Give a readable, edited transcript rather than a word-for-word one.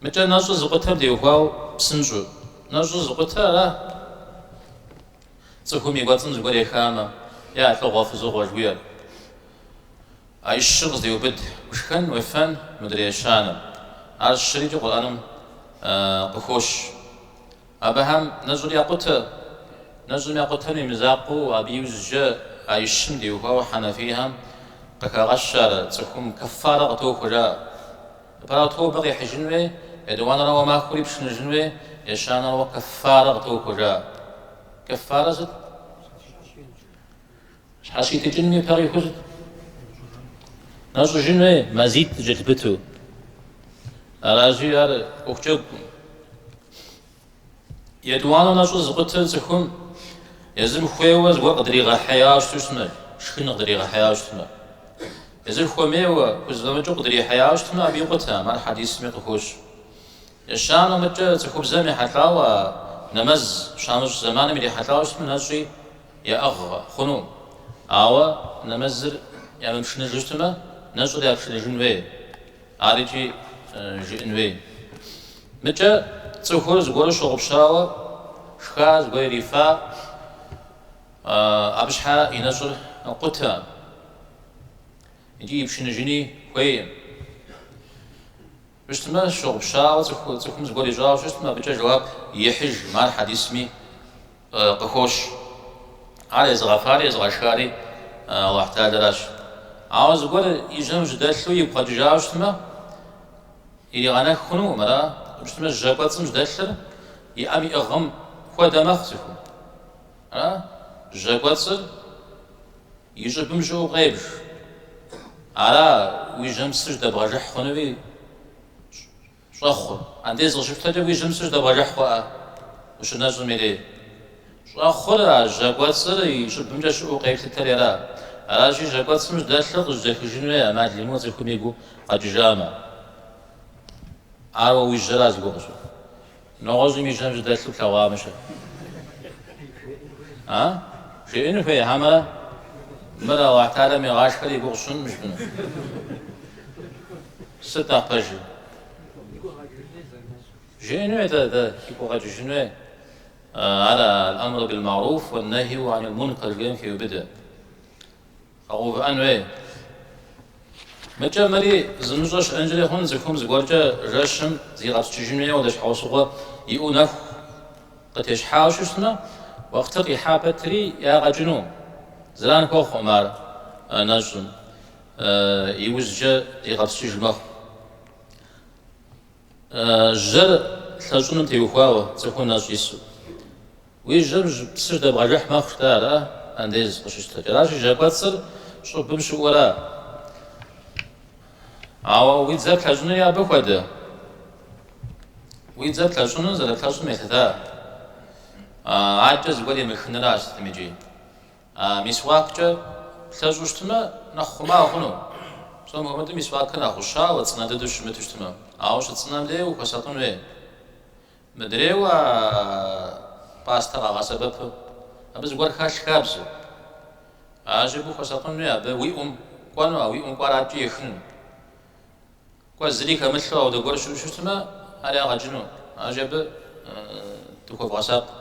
Мыкӏэ нэщӏыр зыкъутэм теухуауэ псынщӏэу. Нэщӏыр зыкъутэр ара? Цӏыхум и кӏуэцӏым зыгуэр ехамэ, е а лӏыгъуэ, фызыгъуэ жыхуиӏэр. А щыр къыздеубыд, ушхэн, уефэн, мыдрей ещанэр. Ар щырикӏи Къурӏэным къыхощ. Абыхэм нэщӏыр якъутэ. Нэщӏым якъутэм и мызакъуэу, абы иужькӏэ а щым теухуауэ хьэнэфийхэм къыхагъэщ ар цӏыхум кэффарэ къытохуэ жаӏэ. Япэрауэ тобэ къихьыжын хуей, етӏуанэрауэ махуэр ипшыныжын хуей, ещанэрауэ кэффарэ къытохуэ жаӏэ. Кэффарэ сыт? Щхьэщитыкӏыным ипэ къихуэу сыт? Нэщӏыжын хуей, мазитӏ зэкӏэлъыпыту. Аращи, ар ӏуэху джэгукъым. Етӏуанэу нэщӏыр зыкъутэр цӏыхум езым хуейуэ зыгуэр къыдригъэхьеяуэ щыту щытмэ, шхын къыдригъэхьеяуэ щытмэ. Езыр хуэмейуэ, хузэфӏэмыкӏыу къыдрихьеяуэ щытмэ, абы икъутэкъым, ар хьэдисми къыхощ. Ещанэу мыткӏэ цӏыхубзэм ехьэлӏауэ нэмэз щамыщӏ зэманым ирихьэлӏауэ щытмэ, нэщӏи яӏыгъ хъуну. Ауэ нэмэзыр ямыпшыныжу щытмэ, нэщӏыр япшыныжын хуей. Ар икӏи жыӏэн хуей. Мыкӏэ цӏыхур зыгуэру щыгъупщауэ шха, зыгуэр ирифа, абы щхьэ и нэщӏыр къутэ икӏи ипшыныжыни хуейкъым. Щытмэ, щыгъупщауэ цӏыхум зыгуэр ищӏауэ щытмэ, абыкӏэ жэуап ихьыжкъым, ар хьэдисми къыхощ. Ар езыгъэфари езыгъэшхари Алыхь Тэхьэлэращ. Ауэ зыгуэр и жьэм жьэдэлъу игу къэкӏыжауэ щытмэ, иригъэнэх хъунукъым, ара? Щытмэ, жьэ кӏуэцӏым жьэдэлъыр и ӏэм иӏыгъым хуэдэ мэхъу цӏыхум. Ара? Жьэ кӏуэцӏыр и щӏыбым щыӏэу къебж. Ара уи жьэм псы жьэдэбгъэжыхь хъунуи щӏэхъур. Андез къыщыпщтэкӏэ уи жьэм псы жьэдэбгъэжыхь хъуӏэ, ущынэщӏым ирей. Щӏэхъур а жьэ кӏуэцӏыр и щӏыбымкӏэ щыӏэу къеплъытэри ара. Аращи, жьэ кӏуэцӏым жьэдэлъыр къыжьэдэхыжын хуей ӏэмал имыӏэу цӏыхум игу къэкӏыжамэ. Ар уэ уи жьэра зи гугъу къыщӏыр. Нэгъуэщӏым и жьэм жьэдэлъу плъэгъуамэ-щэ? А? Жеӏэн хуей, хьэмэрэ мыр Алыхь Тэхьэлам егъашхэри и гугъу сщӏынкъым жыпӏэну. Сыт нэхъ пэжыр? Жеӏэн хуей, тӏэ, тӏэ, игу къэкӏыжын хуей. Ар аль-амру бил-маруф уан-нахью анил-мункар жиӏэм хеубыдэ. Къэгъэувыӏэн хуей. Мыкӏэ мыри зымыщӏэ щыӏэнкӏэри хъун цӏыхум зыгуэркӏэ жэщым зигъэпскӏыжын хуейуэ апхуэдэ щхьэусыгъуэ иӏэу нэху къытещхьауэ щытмэ, уэхътыр къихьа пэтри ягъэ кӏынукъым. Зэран хуэхъукъым ар нэщӏым. Иужькӏэ зигъэпскӏыж мэхъу. Жьэр лъэщӏыным теухуауэ цӏыхур нэщӏ ису. Уи жьэм псы жьэдэбгъэжыхь мэхъу жытӏа, ара, андез къыщыщтэкӏэ. Аращи, жьэ кӏуэцӏыр щӏыбым щыӏуэра. Ауэ уи дзэр плъэщӏынури абы хуэдэ. Уи дзэр плъэщӏыну зэрыплъэщӏым елъыта. Адэкӏэ зыгуэр емыхыныращ сытым икӏи. А мисуаккӏэ плъэщӏу щытмэ, нэхъ хъума хъуну. Псом хуэмыдэу мисуакыр нэхъ гъущауэ, цӏынэ дыдэу щымыту щытмэ. Ауэ щыцӏынэм дей ухуэсакъын хуей. Мыдрейуэ пӏастэ къагъэсэбэпу, абы зыгуэр хэлъ хабзэу. Аращи, абы ухуэсакъын хуей, абы уи ӏум кӏуэну, а уи ӏум кӏуар адэкӏи ехыну. Кӏуэ зыри хэмылъу ауэдэ гуэр щыӏэу щытмэ, ар ягъэ кӏыну. Аращи, абы дыхуэвгъэсакъ.